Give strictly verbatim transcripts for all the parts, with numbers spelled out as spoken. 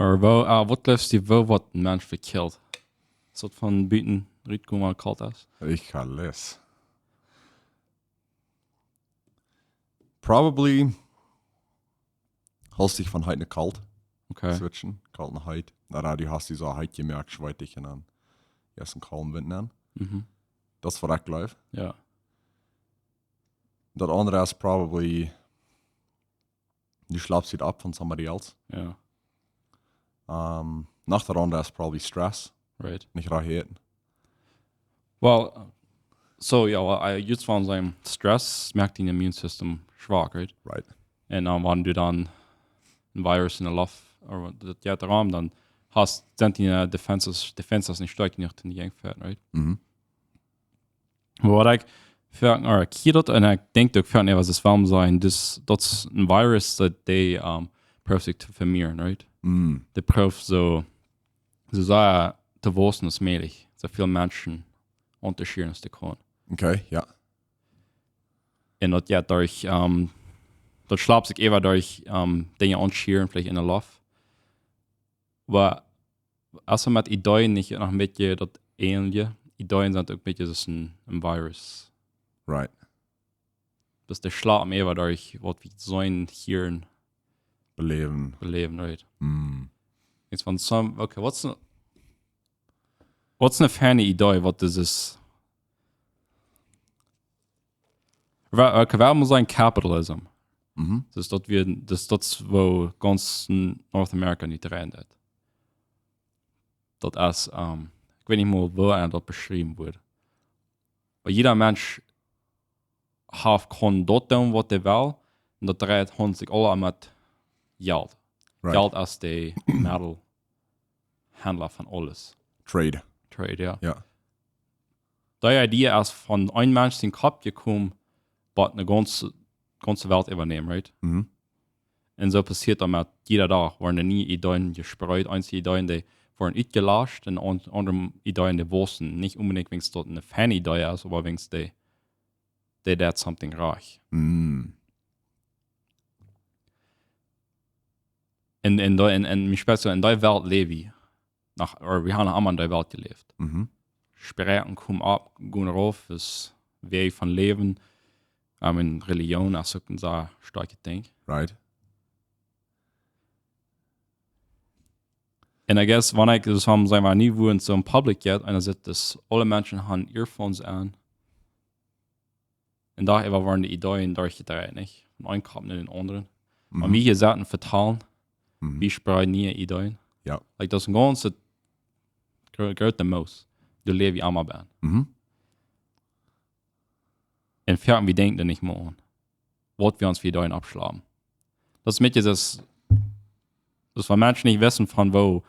Or woo, ah, waut jleefst du, woo woat een Mensch vekjilt? Es daut von buten rutkomen, waut kolt es? Ich ha les. Probably hast du von heet no kolt Okay. switchen, kolt no heet. Na, du hast die soo heet jemoakt, schweetig un dan hast een kolden Wint nenn. Mhm. Daut es waut ekj jleew. Jo. Daut aundre es probably, du schlapst daut opp von somebody else. Jo. Um, noch daut aundre es probably stress. Right. Nich rajcht äten. Well, so, jo, well, I just want to say, stress moakt dien immune system schwak, right? Right. Un dan, wan du dan een Virus enne Loft, ooda daut jeit rom, dan hast, sent dien, eh, defenses, defenses nich stoakj jenuach, dee jäajen to fighten, right? Mhm. Oba waut ekj fa, ooda ekj hia daut, un ekj denkj uk fa, waut es, wuarom sent, dus daut es een Virus daut dee, um, proowt sikj to vemieren, right? Mm. Dee proowt soo, soo sea to wausen aus mäajlich, soo väl Menschen auntoschieren aus dee kaun. Okay, jo. Un daut jeit derch, um, daut schlaupt sikj äwa derch, um, Dinja aunschieren, veleicht enne Loft. Oba aus wie met Ideeen nich noch een bät daut ähnelje, Ideeen sent uk een bät soo aus een, een Virus. Right. Daut dee schlaupt äwa derch waut wie seenen, hieren, beläwen. Beläwen, right. Mm. It's von some, okay, waut es een, waut es een feine Idee, waut dit es? Wa-, okay, wuarom sent capitalism? Mhm. Dus daut wie, dus daut es woo gaunz North America nu dreien deit. Daut es, ähm, ekj weet nich mol woo eena daut beschriewen wudd. Oba jieda Mensch haft, kaun daut doonen waut hee well. Un daut dreit sikj aules om Jelt. Right. Jelt es de Meddel, Handel von aules. Trade. Trade, jo. Jo. Dee Idee es von een Mensch sien Kopp jekomen, waut de gaunze, gaunze Welt äwanämen, right? Mhm. Un soo passieet daut met jieda Dach, woaren niee Ideeen jespreet, eenje Ideeen dee woaren utjelascht un aun-, aundre Ideeen dee wausen. Nich onbedinjt wiels daut eene feine Idee es, oba wiels dee, dee deit something rajcht. Mm. Un, un, dee, un, un mie spetz soo, enne Welt läw wie. Noch, ooda wie haben noch emma enne Welt jeläft. Mhm. Sproaken komen opp, gonen rauf, es Wäaj von Läwen. I mean, Religion es uk een sea stoakjet Dinkj. Right. Un I guess, wan ekj daut soo sajen well, nu woo et soo en public jeit, un daut es, aule Menschen haben earphones aun. Un doa äwa woaren de Ideeen derchjedreit, nich? Von een Kopp no dän aundren. Mhm. Wan wie hia sitten vetalen, mhm, wie spreeden niee Ideeen. Jo. Like, daut es een gaunze gro-, groote Moos. Doa läw wie emma bie. Mhm. Un foaken wie denkjen doa nich mea aun. Waut wie ons fa Ideeen oppschlapen. Daut es met daut, daut wan Menschen nich weeten von woo,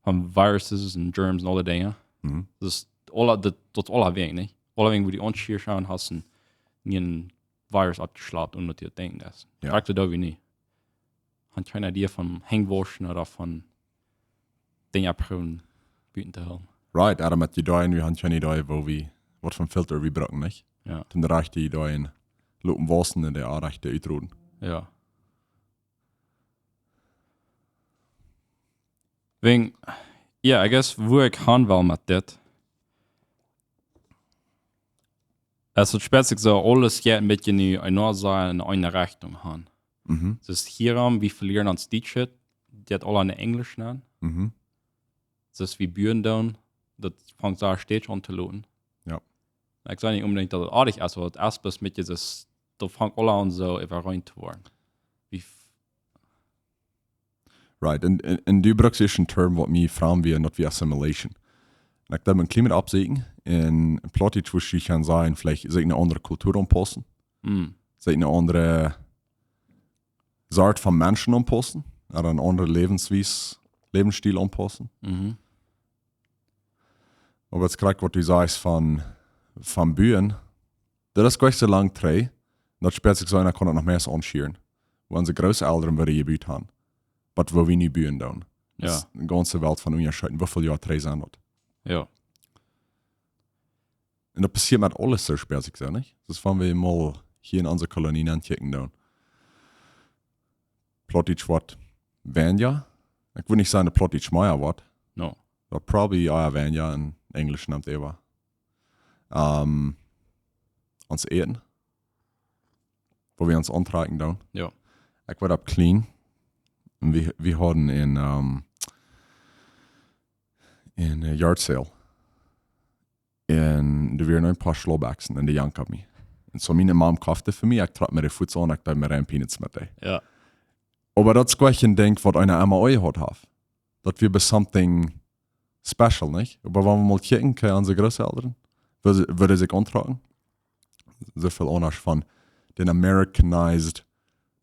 von viruses un germs un aule Dinja. Mhm. Daut es aula, daut, daut aula wäajen, nich? Aula wäajen, woo dee ons hia schauen, haben een Virus oppjeschlapt, onen daut dee denkjen daut. Jo. Krakjt daut wie nich. Haben kjeene Idee von Henj wauschen ooda von Dinja proowen buten to hoolen. Right, oba met Ideeen, wie haben kjeene Idee, woo wie, waut fa Filter wie brucken, nich? Jo. Toom de rajchte Ideeen loten wausen un de onrajchte utroden. Jo. Wäajen, jo, I guess, woo ekj han well met dit, es daut spetz sikj soo, aules jeit een bät nu en eene, en eene Rechtunk han. Mhm. Daut es hia, wie velieren ons Dietsch, daut aula en Enjelsch aun. Mhm. Daut wie Buaren doonen, daut fangt soo stäakj aun to loten. Jo. Ekj saj nich onbedinjt daut et oajch es, oba et es bloos met daut, daut fangt aula aun soo äwarein to woaren. Wie f- Right, un, un, un du brukst hia een Term waut mie framd wia, un daut wia assimilation. Un ekj deed mie een kjlien bät oppsieekjen, un en Plautdietsch wudd ekj kjennen sajen, veleicht sikj eene aundre Kultua aunpaussen. Mm. Sikj eene aundre Sort von Menschen aunpaussen, ooda eene aundre Läwenswies, Läwensstiel aunpaussen. Mhm. Oba daut es krakjt waut du sajchst von, von Buaren, daut es nich soo lang trigj, daut spetz sikj soo, un daut kaun daut noch mea aunscheren. Woo onse Grootelren wudden jebut haben. Oba woo wie nu buen doonen. Jo. Daut es eene gaunze Welt von Unjascheet, woo väl Joa trigj sent daut. Jo. Un daut passieet met aules soo spetz sikj soo, nich? Daut es wan wie mol hia en onse Kolonie aunkjikjen doonen. Plautdietsch woat weinja Ekj wudd nich sajen, de Plautdietsch mea woat. No. Daut probably, jo, ea weinja, en Enjlisch nemt äwa. Ähm, ons Äten. Woo wie ons auntrakjen doonen. Jo. Ekj wia opp Kjlien. Un wie, wie hauden en, ähm, en, äh, yard sale. Un doa wieren een poa Schlaubbekjsen un de jank opp mie. Un soo miene Mam koft dee fa mie, ekj trock mie dee fuaz aun, ekj deed mie rein Peanuts met dee. Jo. Oba daut es jlikj een Dinkj waut eena emma aunjehaut haft. Daut wia bie something special, nich? Oba wan wie mol kjikjen, kjikj onse Grootelren, woo see, woo dee sikj auntrocken. Soo väl aundasch von dän Americanized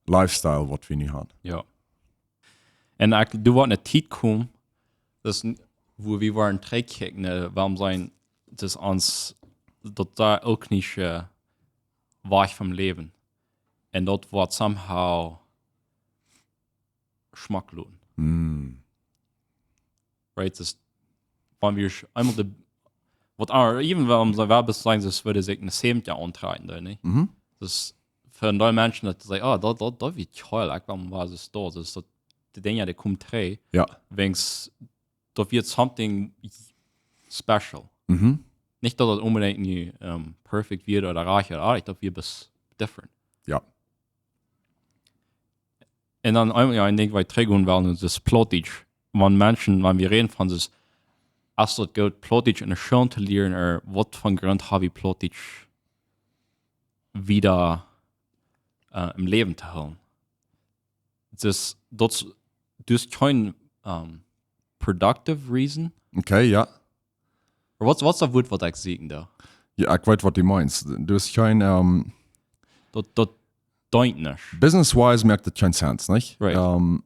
lifestyle waut wie nu haben. Jo. Un ekj, doa woat ne Tiet komen, daut, wua wie woaren trigjkjikjen, äh, wuarom sent, daut ons, daut doa uk nich, äh, wajch vom Läwen. Un daut woat somehow schmock loten. Mm. Right, daut, wan wie sch-, eemol de, waut, ah, even wan see woaren sajen, see wudden sikj ne Säwentja auntrakjen, dan, nich? Mhm. Daut fa een Deel Menschen, daut see sajen, ah, daut, daut, daut wia cool, ekj wull mol waut es daut. Daut, daut, dee Dinja, dee komen trigj. Jo. Wiels daut wia something special. Mhm. Nich daut daut onbedinjt nu, ähm, perfect wia ooda rikj ooda oajch, daut wia bloos different. Jo. Un dan, ähm, jo, ekj denkj, waut wie trigjgonen wellen, es Plautdietsch. Wan Menschen, wan wie räden von, es, es daut goot, Plautdietsch enne School to lieren, ooda waut fa Grunt hab wie Plautdietsch wieda, äh, em Läwen to hoolen? Daut, daut, daut es kjeen, ähm, productive reason. Okay, jo. Ooda waut, waut es daut Wuat, waut ekj sieekj doa? Jo, ekj weet, waut du meenst. Daut es kjeen, ähm, daut, daut deent nich. Business-wise moakt daut kjeen sense, nich? Right. Ähm,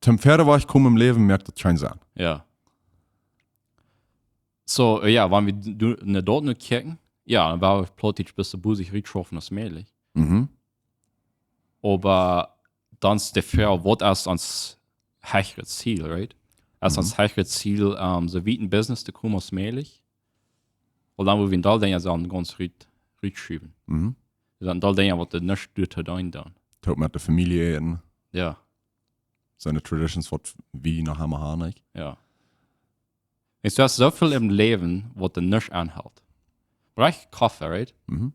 toom wieda wajchkomen em Läwen moakt daut kjeen sense. Jo. Soo, äh, jo, wan wie d-, doa, no daut nu kjikjen, jo, dan woa wie Plautdietsch best du bosich rietschaufen aus mäajlich. Mhm. Oba dan es de Froag, waut es ons hechret Ziel, right? Es ons, mhm, hechret Ziel, ähm, soo wiet em Business to komen aus mäajlich? Wiels dan woa wie een Deel Dinja sellen gaunz riet, rietschuwen. Mhm. Dan een Deel Dinja waut doa nuscht doa to doonen dan. Toop met de Famielje äten. Jo. Soone Traditions waut wie noch emma haben, nich? Jo. Weetst, du hast soo väl em Läwen waut doa nuscht aunhelt. Rajcht Koffe, right? Mhm.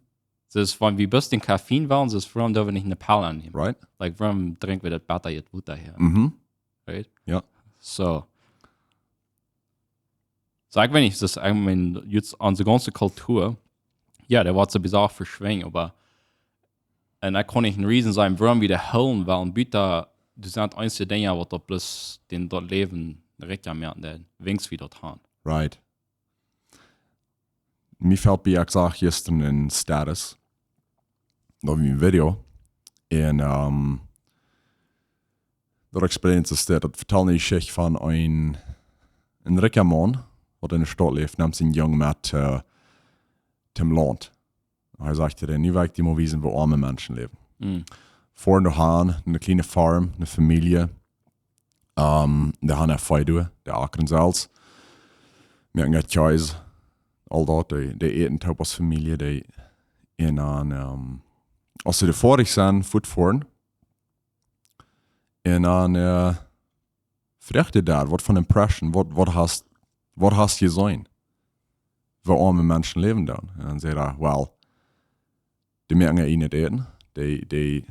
Daut es, wan wie bloos dän Koffein wellen, daut es, wuarom doo wie nich ne Pell aunnämen? Right. Like, wuarom drinkj wie daut betta Wota hia? Mhm. Right? Jo. Soo. Soo, ekj weet nich, daut es, ekj meen, just onse gaunze Kultua, jo, dee woat sowieso veschwinjen, oba, un ekj kaun nich een reason seenen, wuarom wie dee hoolen wellen, buta, doa sent eenje Dinja waut daut bloos dän, daut Läwen rikja moaken, dee, wiels wie daut haben. Right. Mie felt bie, ekj sach jistren een Status, daut wia een Video, un, ähm, daut experience es dit, daut vetalt ne Jeschicht von een, een rikja Maun, waut enne Staut läft, nemt sienen Jung met, äh, tom Launt. Hee sajcht: "Hee, nu well ekj die mol wiesen, woo oame Menschen läwen." Mm. Foaren doa han, ne kjliene Farm, ne Famielje, ähm, dee han Vee doa, dee akren selfst. Moaken Kjees, aul daut, dee, dee äten toop aus Famielje, dee, un dan, ähm, aus see doa foadich sent, fuaz foaren. Un dan, äh, froagt hee doa, waut fa impression, waut, waut hast, waut hast du jeseenen, woo oame Menschen läwen dan? Un dan sajcht hee: "Well, dee moaken nich Äten. Dee, dee,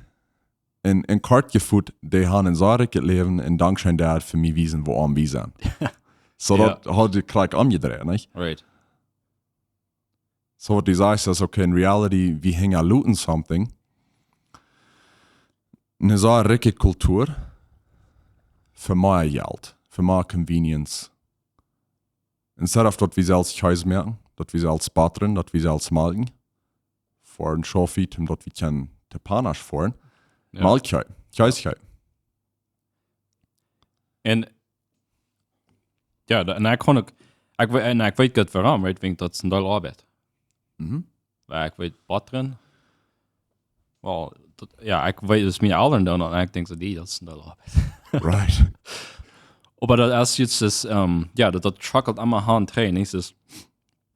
en, en kort jefoot, dee han een soo rikjet Läwen un dankscheen doafäa fa mie wiesen, woo oam wie sent." Soo, jo, daut haft sikj jlikj omjedreit, nich? Right. Soo, waut du sajchst, es, okay, in reality, wie hinjaloten something. Ne soo rikje Kultua, fa mea Jelt, fa mea convenience. Instead of daut wie selfst Kjees moaken, daut wie selfst bottren, daut wie selfst malkjen, fa een Schaufi, om daut wie kjennen to Panasch foaren. Jo. Malkjkjees, Kjeeskjees. Un, jo, da-, un ekj kaun uk, ekj we-, un ekj weet goot wuarom, right? Wiels daut es een Deel Oabeit. Mhm. Oba ekj weet bottren. Well, daut, jo, ekj weet, daut es miene Elren dan, un ekj denkj soo, dee, daut es een Deel Oabeit. Right. Oba daut es jrod, es, ähm, jo, daut, daut schaukelt aula Haunt trigj, nich? Es,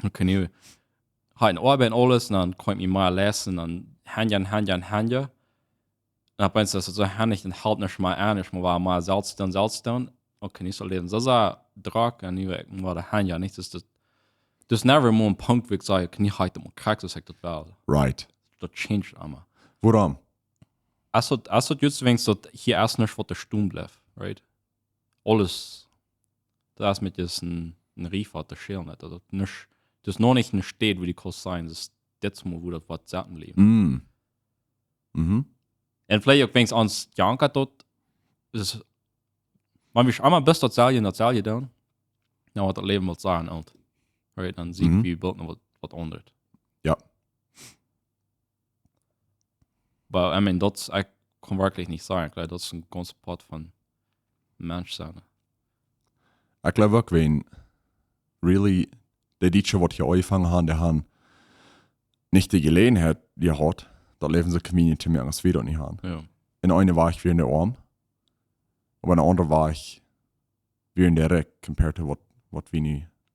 okay, nu, ha ne Oabeit un aules, un dan kaun ekj mie mea leisten, dan hanja, hanja, hanja. Opp eemol es et soo, ha nich, dan halpt nich mea aun, nich mea, wua mea selfst doonen, selfst doonen. Okay, nich soo läwen. Soo es et drock un nu, ekj mott doa han, jo, nich, daut, daut es never mol een Punkt, wua ekj saj, ekj kaun nich heiten, mol krakjt, soo aus ekj daut well. Right. Daut changet emma. Wuarom? Aus daut, aus daut jrod weens daut hia es nich waut doa stonen blift, right? Aules, daut es met dis een, een Reef waut doa schält, daut, daut nich, daut es noch nich een Staut wua du kaust sajen, daut es dit mol wua daut waut saten bliewen. Mm. Mhm. Un veleicht uk weens ons jankat daut, es, wan wie emma bloos daut selwje un daut selwje doonen, dan woat daut Läwen waut sajen, un, right, dan sent Mhm. wie boolt noch waut, waut aundret. Jo. Oba, I mean, daut es, ekj kaun werkjlich nich sajen, ekj jleew, daut es een gaunza Poat von Mensch sennen. Ekj jleew uk, wan really, dee Dietsche waut hia aunjefongen haben, dee haben nich de Jeläajenheit jehaut, daut Läwen soo convenient to moaken aus wie daut nu haben. Jo. En eene Wajch wieren dee oam, oba en eene aundre Wajch wieren dee rikj compared to waut, waut wie nu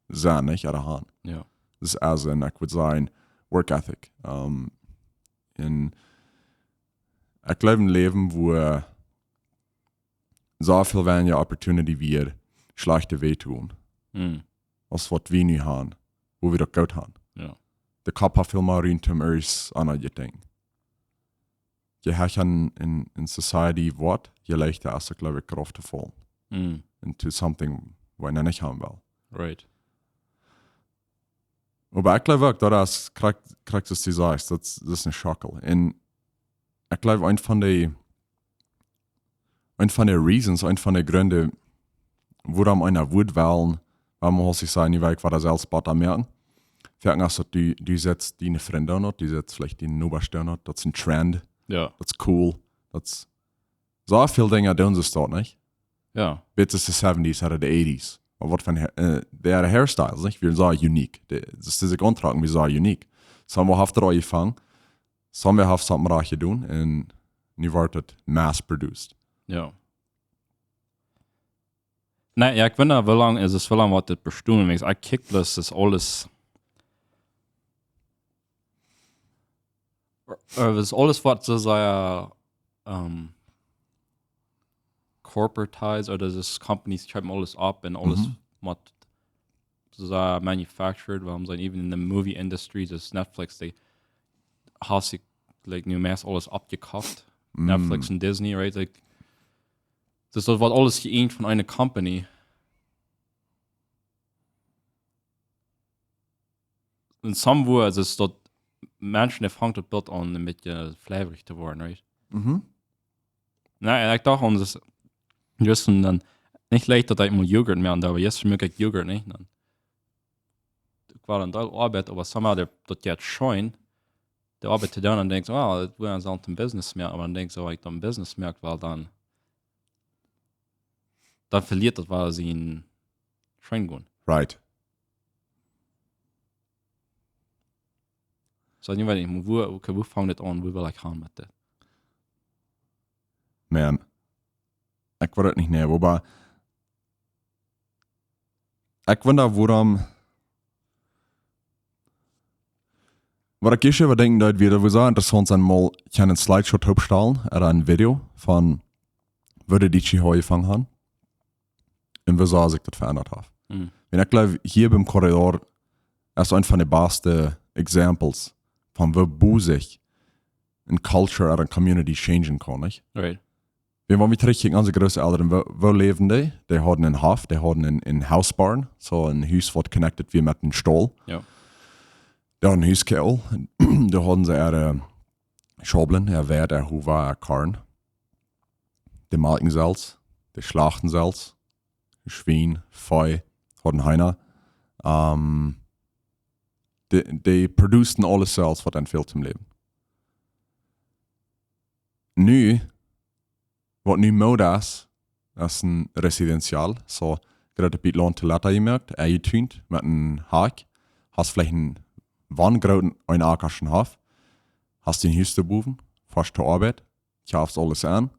sent, nich, ooda haben. Jo. Daut es, also, un ekj wudd sajen, work ethic. Um, un ekj jleew een Läwen wua soo väl weinja opportunity wia, schlajchte Wäaj to gonen, Mm. aus waut wie nu haben, wua wie daut goot haben. Jo. De Kopp haft väl mea Rum toom irjent aun aundret denkjen. Je hecha en, en society woat, je leichta es et, jleew ekj, rauf to faulen. Mm. Into something waut eena nich haben well. Right. Oba ekj jleew uk, daut es krakjt, krakjt aus du sajst, daut, daut es een Schockel. Un ekj jleew, een von de, een von de reasons, een von de Jrint, wuarom eena wudd wellen, wuarom haft sikj sien Wajch wieda selfst bäta moaken. Foaken es daut du, du sitst diene Frind aun, du sitst veleicht diene Nobasch aun, daut es een Trend, Jo. daut es cool, daut es, soo väl Dinja doonen see daut, nich? Jo. Bat es de seventies ooda de eighties. Oba waut von, äh, de Hairstyles, nich? Wieren soo unique. De, daut see sikj auntrocken, wieren soo unique. Somebody haft daut aunjefongen, somebody haft something rajcht jedonen, un nu woat et mass produced. Jo. Nä, jo, ekj weet nich, woo lang es et, woo lang woat dit bestonen, wiels ekj kjikj bloos, daut es aules, äh, daut es aules waut soo sea, ähm, corporatized, ooda daut es companies kjeepen aules opp un aules Mhm. waut soo sea manufactured, wuarom sent even in the movie industry, daut es Netflix, dee haben sikj, like, nu meist aules aufjekoft. Mm. Netflix un Disney, right? Like, daut woat aules jeeent von eene Company. Un somewhere es daut Menschen, dee fangen daut Bilt aun, een bät fleewerich to woaren, right? Mhm. Nä, un ekj docht, un daut, jistren dan, nich leicht daut ekj mol Joghurt moak, oba jistren muak ekj Joghurt, nich? Dan, ekj haud een Deel Oabeit, oba somehow daut, daut jeit scheen, de Oabeit to doonen, un denkjst, well, daut woat een selten Business mea, oba dan denkjst, wan ekj dan Business moak, well, dan, dan veliet daut wada sien Scheen gonen. Right. Soo, nu weet ekj nich, wua, okay, wua fangt et aun, wua well ekj gonen met dit? Man, ekj weet et nich mea, oba ekj wunda, wuarom, waut ekj hia äwa denkjen deed, wia, daut wudd soo interessaunt sennen, mol een Slideshow to opstalen, ooda een Video von, woo de Dietsche hia aunjefongen haben. Un woo see sikj daut veendat haft. Mm. Un ekj jleew, hia biem Corredor es een von de baste Examples von woo bosich een Culture ooda een Community changen kaun, nich? Right. Wan, wan wie trigjkjikjen, onse Grootelren, woo, woo läwden dee? Dee hauden een Hoff, dee hauden een, een House Barn, soo een Hus waut connected wia met een Staul. Jo. Dee hauden een Huskeakel, dee hauden see äare Schaublen, äa Weit, äa Howa, äa Korn. Dee malkjen selfst, dee schlachten selfst, Schwien, Vee, hauden Heena. Ähm, dee, dee produceden aules selfst, waut an fält toom Läwen. Nu, waut nu Mood es, es een Residential, soo, jrod een bät Launt to lota jemoakt, enjetunt, met een Hakj, hast veleicht een, wan grooten, een Akasch Hoff, hast een Hus doa bowen, foascht to Oabeit, kjeefst aules aun.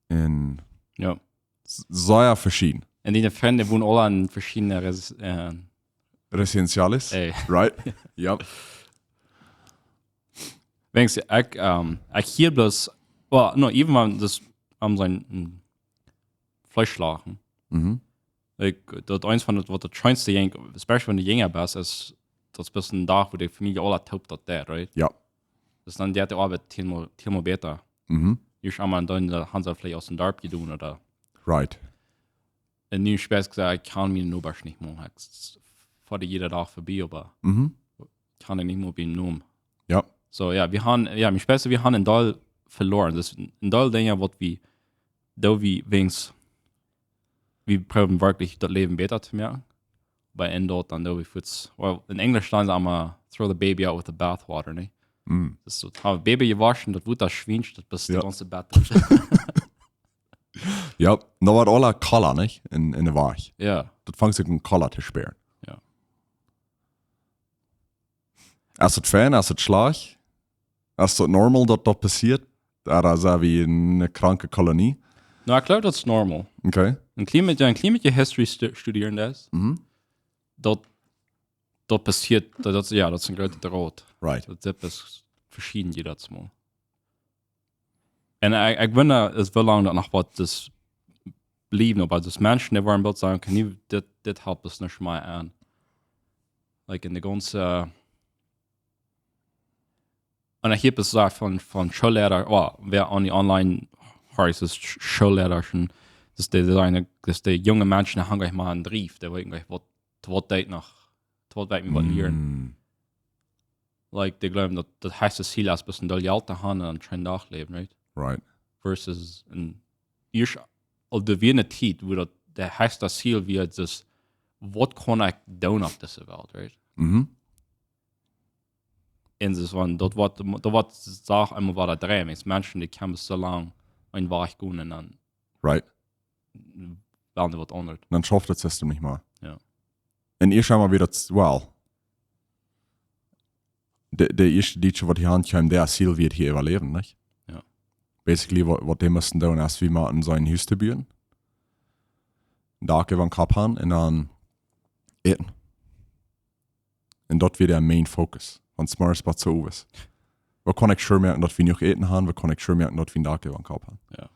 Un Jo. s-, sea veschieden. Un diene Frind wonen aule aun veschiedne Res-, äh, Residentiales, ey. Right? Jo. Weens ekj, ähm, ekj hia bloos, well, no, even wan daut, ähm, sien, mm, Fleesch schlachten. Mhm. Ekj, daut eent von daut, waut daut scheenste Dinkj, especially wan du jinja best, es, daut es bloos een Dach, wua de Famielje aula toop daut deit, right? Ja. Dus dan deit de Oabeit tieenmol, tieenmol bäta. Mhm. Jie schauen mau dan, daut haben see veleicht aus een Darp jedonen, ooda Right. Un nu spieekjst du, ekj kjan miene Nobasch nich mol. Ekj s-, foa dee jieda Dach verbie, oba Mhm. kjan ekj nich mol biem Nomen. Ja. So, ja, wie haben, ja, mien Spieekjst, wie haben een Deel veloaren. Dus een Deel Dinja, waut wie, daut wie weens, wie proowen werkjlich daut Läwen bäta to moaken. Oba endoont dan, daut wie fuaz, well, enn Enjlisch sajen see emma, throw the baby out with the bathwater, nä? Mm. Daut es soo, daut Baby jewoschen, daut Wota schwienscht, daut best du Ja. gaunz Bad. Ja, daut woat aula kolla, nich? Enn, enn de Wajch. Ja. Daut fangt sikj aun kolla to spieren. Ja. Es daut fein, es daut schlajcht? Es daut normal, daut daut passieet? Ooda sent wie enn eene kranke Kolonie? No, ekj jleew, daut es normal. Okay. Een kjlien bät, een kjlien bät history stu-, studieren daut. Mhm. Daut, daut passieet, daut, daut, ja, daut es een grootet Rot. Right. Daut, daut es veschieden, dee daut mol. Un ekj, ekj wunda, es woo lang daut noch woat daut bliewen, oba daut Menschen, dee woaren boolt sajen, kjenn jie, dit, dit halpt ons nich mea aun. Like, enn de gaunze, un ekj hia besach von, von Schoolleida, well, wäa aun dee online horst, es Sch-, Schoolleida, daut dee, dee sajen, daut dee junge Menschen, dee haben nich mea een Drive, dee weeten nich, waut, waut deit noch, waut welt wie waut lieren. Mm. Like, dee jleewen, daut, daut heet, daut Ziel es, bloos een Deel Jelt to haben un een scheenen Dach läwen, right? Right. Versus een, ieescht aul doa wia eene Tiet, wua daut, daut heet, daut Ziel wia, dus, waut kaun ekj doonen opp dise Welt, right? Mhm. Un daut es, wan, daut woat, daut woat, sach emma wada dreien, es Menschen, dee kjennen soo lang eenen Wajch gonen un dan Right. wellen dee waut aundret. Dan schauft daut System nich mea. Ja. Un ieescht emol wia daut, well, de, de ieeschte Dietsche, waut hia aunkjeemen, daut Ziel wia hia äwaläwen, nich? Ja. Basically, waut, waut dee musten doonen, es wie motten sien Hus to buen, Dak äwa dän Kopp haben un dan äten. Un daut wia de main focus, von zemorjes bat zemowes. Woo kaun ekj sure moaken, daut wie jenuach Äten haben? Woo kaun ekj sure moaken, daut wie een Dak äwa dän Kopp haben? Ja.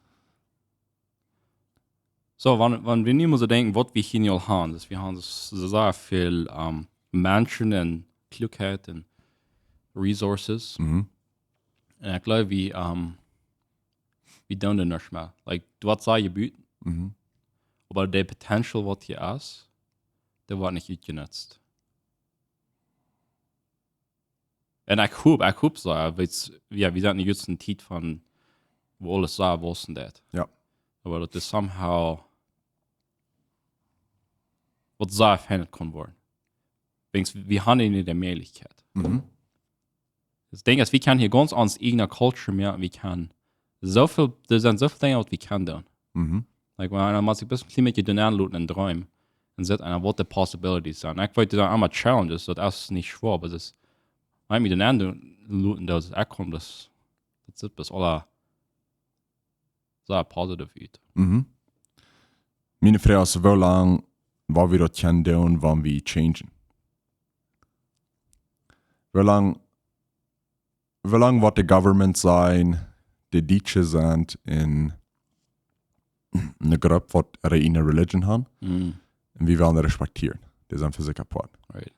So, wan, wan wie nu mol soo denkjen, waut wie hia nu aul haben, dus wie haben soo, soo sea väl, ähm, Menschen un Kluakjeit un Resources. Mhm. Un ekj jleew, wie, ähm, wie doonen daut nich mea. Like, du hast sea jebut, Mhm. oba de Potential, waut hia es, dee woat nich utjenutzt. Un ekj hop, ekj hop soo, ja, wiels, ja, wie sent nu just enn eene Tiet von, wua aules soo wausen deit. Ja. Oba daut es somehow, waut soo verändert kaun woaren. Weens, wie haben nich de Mäajlichkjeit. Mhm. Daut Dinkj es, wie kjennen hia gaunz ons ieejne Culture moaken, wie kjennen soo väl, doa sent soo väl Dinja, waut wie kjennen doonen. Mhm. Like, wan eena mott sikj bloos een kjlien bät doa nenn loten un dreemen un seenen, waut de possibilities sent. Ekj weet, daut sent emma challenges, daut es nich schwoa, oba daut es, wan ekj mie doa nenn loten doo, daut ekj kaun daut, daut sitt bloos aula sea positive ut. Mhm. Miene Froag es, woo lang woa wie daut kjennen doonen, wan wie changen? Woo lang, woo lang woat de government sajen, de Dietsche sent enn eene Grupp, waut äare ieejne Religion haben, Mhm. un wie wellen dee respektieren? Dee sent fa sikj apoat. Right.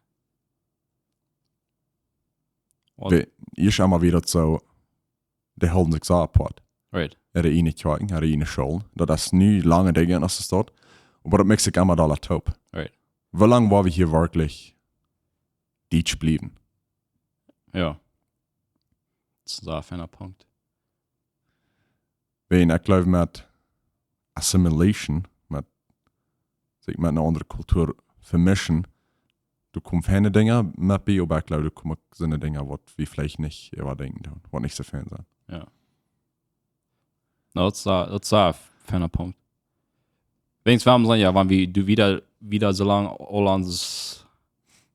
Well, Wie, ieescht emol wia daut soo, dee hoolen sikj soo apoat. Right. Äare ieejne Kjoakjen, äare ieejne Schoolen. Daut es nu lange Dinja aus daut. Oba daut moakt sikj emol aula toop. Right. Woo lang woa wie hia werkjlich Dietsch bliewen? Ja. Daut es een sea feina Punkt. Wan ekj jleew met Assimilation, met, sikj met eene aundre Kultua vemischen, doa komen feine Dinja met bie, oba ekj jleew, doa komen uk soone Dinja, waut wie veleicht nich äwadenkjen doonen, waut nich soo fein sent. Ja. No, daut es, daut es een feina Punkt. Weens wie sajen, ja, wan wie doo wieda, wieda soo lang aul ons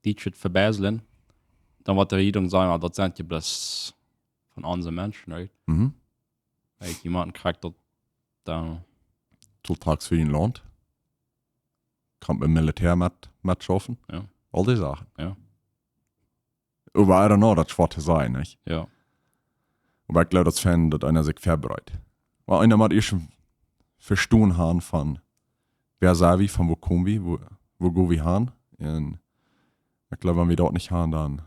Dietsch vebieslen, dan woat de Rejierunk sajen, ja, daut sent je bloos von onse Menschen, right? Mhm. Like, jemaunt kjricht daut dan. Totaks fa een Launt. Kaun met Militär met, metschaufen. Ja. Aul dee Sachen. Ja. Oba I don't know, daut es schwoa to sajen, nich? Ja. Oba ekj jleew, daut es fein, daut eena sikj väabereit. Oba eena mott ieescht vestonen haben von, wäa sent wie, von wua komen wie, wua, wua gonen wie han? Un ekj jleew, wan wie daut nich haben, dan,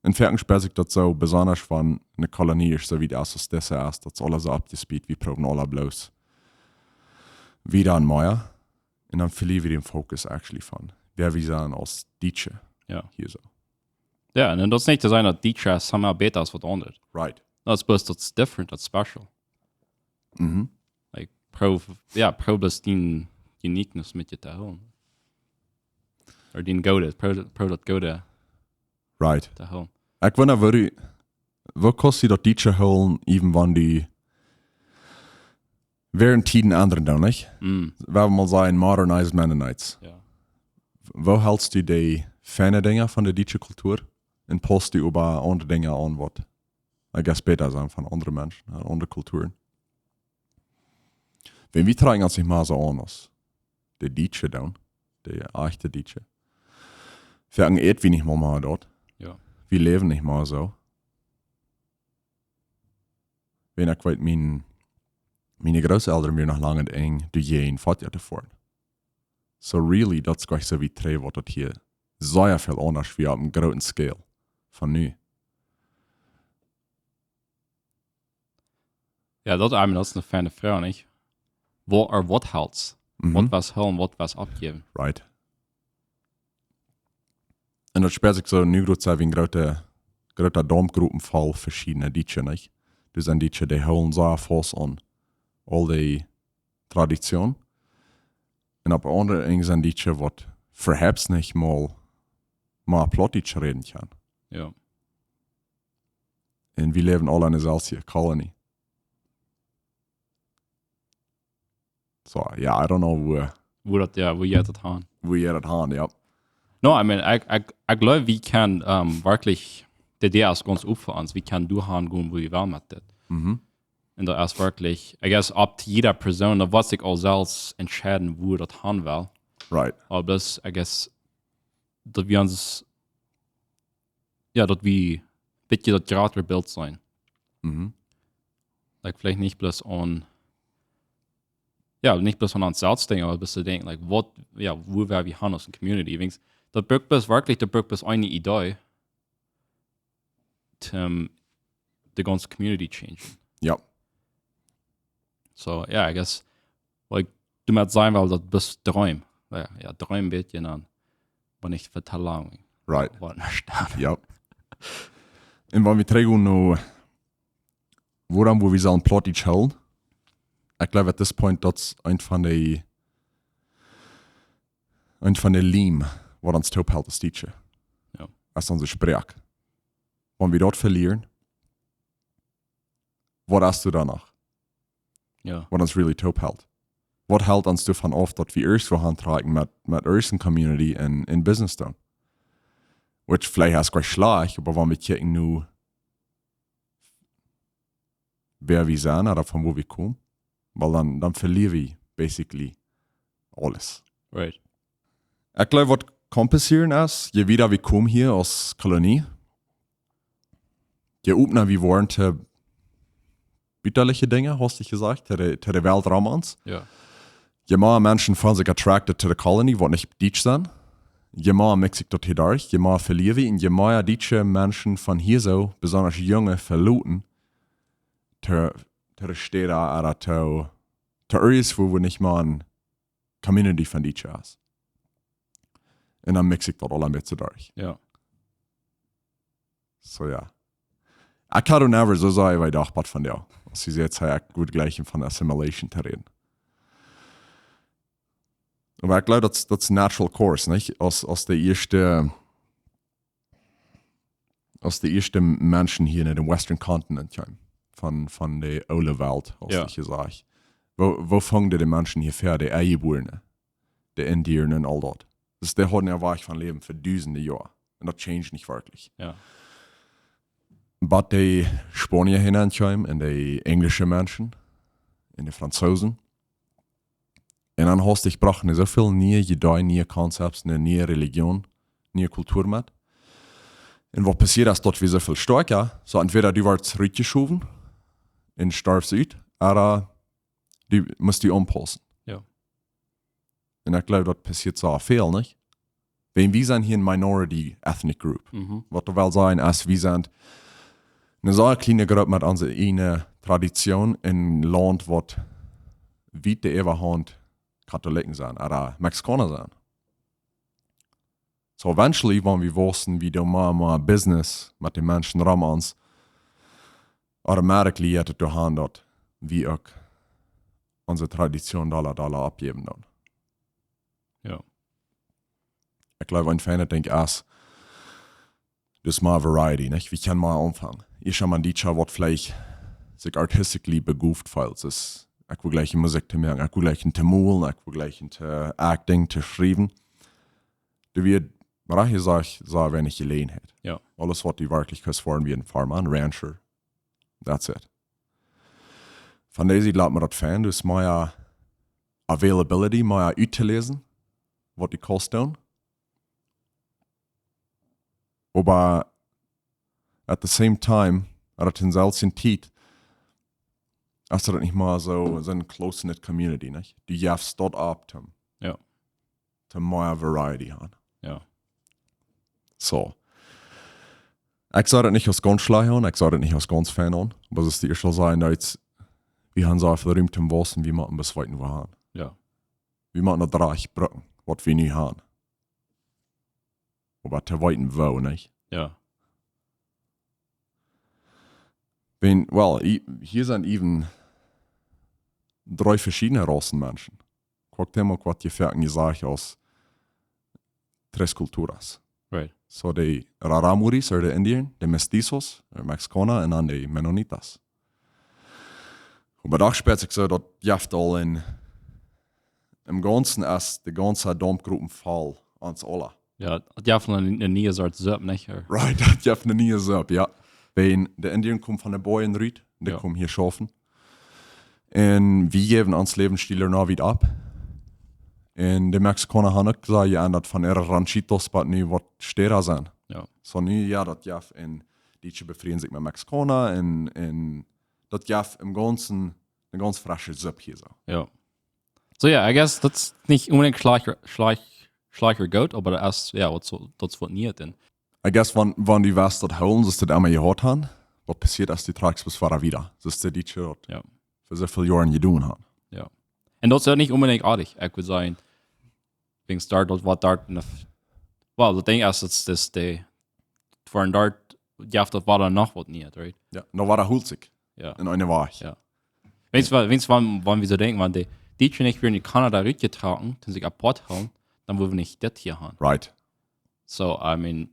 un foaken spieet sikj daut soo, besonda wan eene Kolonie es, soo aus daut es, daut es aules soo oppjesplitten, wie proowen aule bloos wieda un mea. Un dan velieren wie dän Fokus actually von, wäa wie sent aus Dietsche. Jo. Hia soo. Jo, un daut es nich to sajen, daut Dietsche es somehow bäta aus waut aundret. Right. Daut es bloos, daut es different, daut es special. Mhm. Like, proow, jo, proow bloos dee uniqueness met die to hoolen. Ooda dee goode, proow, proow daut goode Right. to hoolen. Ekj wunda, woo du, woo kaust du daut Dietsche hoolen, even wan du wäarent Tieden endren dan, nich? Mm, Wie haben mol sajen, modernized Mennonites. jo. Woo helst du dee feine Dinja von de dietsche Kultua un paust du äwa aundre Dinja aun, waut, I guess, bäta sent von aundre Menschen, aundre Kulturen? Wan wie trakjen ons nich mea soo aun aus de Dietsche dan, de echte Dietsche. Wie haben ieescht wie nich mea, mea daut. Jo. Wie läwen nich mea soo. Wan ekj weet, mien, miene Grootelren wieren noch lang en Enj, doa jäajen Foatja to foaren. So really, daut es jlikj soo wie trigj, waut daut hia sea väl aundasch wia opp eene groote Scale von nu. Jo, daut, I mean, daut es eene feine Froag, nich? Woo, ooda waut helst? Mhm. Waut west hoolen, waut west oppjäwen? Right. Un daut spieet sikj soo nu groots, soo aus een groota, groota Dampgruppen voll veschiedne Dietsche, nich? Doa sent Dietsche, dee hoolen soo faust aun aul dee Tradition. Un opp de aundre Enj sent Dietsche, waut perhaps nich mol, mol Plautdietsch räden kjennen. Jo. Un wie läwen aule en deeselwje Kolonie. So, jo, I don't know woo, Woo daut, jo, woo jeit daut han? woo jie daut haben, jo. No, I mean, ekj, ekj, ekj jleew, wie kjennen, ähm, werkjlich, de Idee es gaunz opp fa ons, wie kjennen doa han gonen, woo wie wellen met dit. Mhm. Un daut es werkjlich, I guess, opp to jieda Persoon, daut waut sikj aul selfst entscheiden, woo daut han well. Right. Oba daut, I guess, daut wie ons, jo, daut wie, bät daut jratre Bilt seenen. Mhm. Like, veleicht nich bloos aun, jo, nich bloos aun ons selfst denkjen, oba bloos to denkjen, like, waut, jo, woo woa wie han aus eene Community? Wiels daut brukt bloos werkjlich, daut brukt bloos eene Idee, to, ähm, de gaunze Community changen. Jo. So, jo, I guess, like, doamet sennen well, daut es Droom. Jo, jo, Droom bät je dan, oba nich fa too lang. Right. Waut nich steit. Jo. Un wan wie trigjgonen no, wuarom woa wie sellen Plautdietsch hoolen? Ekj jleew, at this point, daut es eent von de, eent von de Liem, waut ons toop helt aus Dietsche. Jo. Daut es onse Sproak. Wan wie daut velieren, waut hast du dan noch? Jo. Waut ons really toop helt? Waut helt ons doavon auf, daut wie ieescht wua han trakjen met, met ieescht eene Community en, en Business doonen? Which veleicht es jlikj schlajcht, oba wan wie kjikjen nu, wäa wie sent, ooda von wua wie komen, well, dan, dan velieren wie basically aules. Right. Ekj jleew, waut kaun passieren es, je wieda wie komen hia aus Kolonie, je opna wie woaren to butaliche Dinja, hast du jesajcht, to de, to de Welt rom ons. Jo. Je mea Menschen feelen sikj attracted to de Kolonie, waut nich Dietsch sent, je mea mix ekj daut hia derch, je mea velieren wie, un je mea Dietsche Menschen von hia soo, besonda junge, veloten, to, to de Städa, ooda to, to irjentwua, wua nich mea eene Community von Dietsche es. Un dan mix ekj daut aul een bät derch. Jo. So, jo. Ekj haud never soo sea jedocht von daut. Aus du sajchst, ekj wudd jlikjen von assimilation to räden. Oba ekj jleew, daut, daut es natural course, nich? Aus, aus de ieeschte, aus de ieeschte Menschen hia no dän Western Continent kjeemen, von, von de oole Welt, hast Jo. du jesajcht. Woo, woo fungen dee Menschen hia ver, de Enjebuarne, de Indianer un aul daut? Daut, dee hauden een Wajch von läwen fa dusende Joa. Un daut changed nich werkjlich. Jo. Bat de Spaunia hia ankjeemen un de enjlische Menschen un de Franzoosen. Un dan hast du jebrocht soo väl niee Ideen, niee Concepts, eene niee Religion, niee Kultua met. Un waut passieet es, daut wie soo väl stoakja, soo entwäda du woascht rutjeschowen, un storfst ut, ooda du must die aunpaussen. Ja. Un ekj jleew, daut passieet soo väl, nich? Wan wie sent hia een minority ethnic group. Mhm. Waut daut well sajen es, wie sent eene sea kjliene Grupp met onse eejne Tradition en een Launt, waut wiet de Äwahaunt Katholiken sent, ooda Mexikauna sent. So eventually, wan wie wausen, wie doonen mea, mea business met de Menschen rom ons, automatically jeit et doahan, daut wie uk onse Tradition dolla, dolla oppjäwen doonen. Ja. Ekj jleew, een feinet Dinkj es, daut es mea variety, nich? Wie kjennen mea aunfangen. Ekj hab een Dietscha, waut veleicht sikj artistically begaft feelt. Es, ekj well jlikj Musikj to moaken, ekj well jlikj to molen, ekj well jlikj to acting, to schriewen. Doa wia, mau hia saj ekj, soo weinich Jeläajenheit. Ja. Aules, waut du werkjlich kaust woaren, wia een Farma, een Rancher. That's it. Von dise Sied lat mie daut fein, daut es mea availability, mea uttoläsen, waut du kaust doonen. Oba at the same time, ooda to deeselwje Tiet, es daut nich mea soo, soo een close-knit community, nich? Du jefst daut opp, Tim. Ja. To mea variety han. Ja. So. Ekj saj daut nich aus gaunz schlajcht aun, ekj saj daut nich aus gaunz fein aun, oba daut es de ieeschte Sache, daut wie han soo väl Rum toom wausen, wie motten bloos weeten, wua han. Ja. Wie motten daut rajcht brucken, waut wie nu han. Oba to weeten, woo, nich? Ja. Wan, well, hia sent even dree veschiedne Raussen Menschen. Kjikj emol, waut jie foaken jesajcht aus tres culturas. Right. So de Raramuris, ooda de Indian, de Mestizos, de Mexikauna, un dan de Mennonitas. Oba doa spieet sikj soo, daut jeft aul een, em Gaunzen es de gaunze Daumgruppen voll ons aula. Ja, daut jeft eene, eene niee Sort Supp, nich? Right, daut jeft eene niee Supp, ja. Wan de Indian komen von de Bojen rut, dee Ja. Komen hia schaufen. Un wie jäwen ons Läwensstil noch wiet opp. Un de Mexikauna han uk jesajcht, jo, daut von äare Ranchitos bat nu waut Städa sent. Ja. So nu, jo, daut jeft, un Dietsche befrieen sikj met Mexikauna un, un daut jeft em Gaunzen eene gaunz fresche Supp hia soo. Ja. So, ja, I guess daut es nich onbedingt schlajcht, schlajcht, schlajcht ooda goot, oba daut es, ja, waut soo, daut es waut Nieet. Un I guess, wan, wan du west daut hoolen, soo aus daut emma jehaut han, waut passieet, aus du trakjst, best wada wieda. Soo aus de Dietsche daut Ja. fa soo väl Joaren jedonen han. Ja. Un daut es uk nich onbedingt oajet, ekj wudd sajen, wiels doa daut waut doa en de, well, daut Dinkj es, daut es, daut es de, fa een doa jeft daut wada noch waut Nieet, right? Jo, nu wada hoolt sikj Ja. en eene Wajch. Ja. Weens wa-, weens wan, wan wie soo denkjen, wan de Dietsche nich wieren en Kanada rutjetrocken, toom sikj apoat hoolen, dan wudden wie nich dit hia han. Right. So, I mean,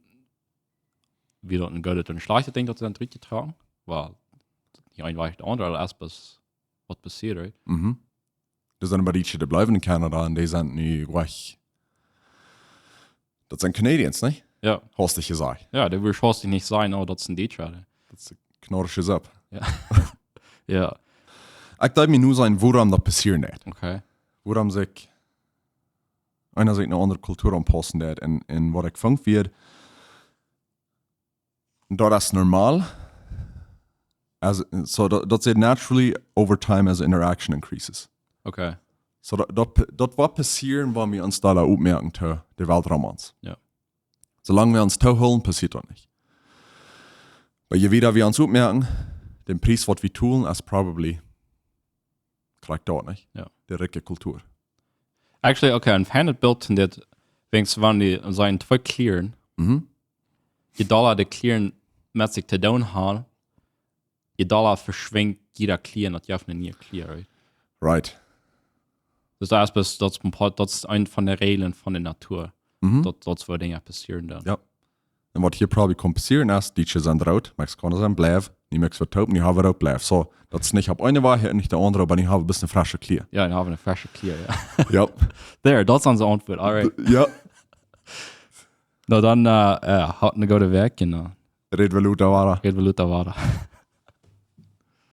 wia daut een goodet ooda een schlajchtet Dinkj, daut see sent rutjetrocken? Well, nich een Wajch ooda aundra, daut es bloos waut passieet, right? Mhm. Doa sent een poa Dietsche, dee bliewen en Kanada un dee sent nu wajch. Daut sent Canadians, nich? Ja. Hast du jesajcht. Ja, dee wudd haustich nich sajen, oh, daut es een Dietscha. Daut es een knorrische Supp. Ja. Ja, Ekj denkj mie nu soo, wuarom daut passieren deit. okay. Wuarom sikj eena sikj eene aundre Kultua aunpaussen deit. Un, un waut ekj funk wia, daut es normal. As, so daut, daut es naturally over time as interaction increases. Okay. So daut, daut, daut woat passieren, wan wie ons doa oppmoaken to de Welt rom ons. Ja. Soo lang wie ons toohoolen, passieet daut nich. Oba je wieda wie ons oppmoaken, de Pries, waut wie tolen, es probably krakjt daut, nich? Ja. De rikje Kultua. Actually, okay, een feinet Bilt en dit, weens wan dee sent twee Kjlieren, Mhm. je dolla de Kjlieren met sikj to doonen han, je dolla veschwinjt jieda Kjlia, daut jeft eene niee Kjlia, right? Right. Dus daut es bes-, daut es een poa, daut es een von de Reajlen von de Natua. Mhm. Daut, daut soo Dinja passieren dan. Ja. Un waut hia probably kaun passieren es, Dietsche sent root, Mexikauna sent blau, nu mix wie toop, nu ha wie root blau. So, daut es nich opp eene Wajch un nich de aundre, oba nu ha wie een bät fresche Kjlia. Ja, dan ha wie eene fresche Kjlia, ja. Ja. There, daut es onse Auntwuat, alright. Ja. No, dan, äh, äh, haut eene goode Wäakj, un, äh, Räd wie lota wada. räd wie lota wada.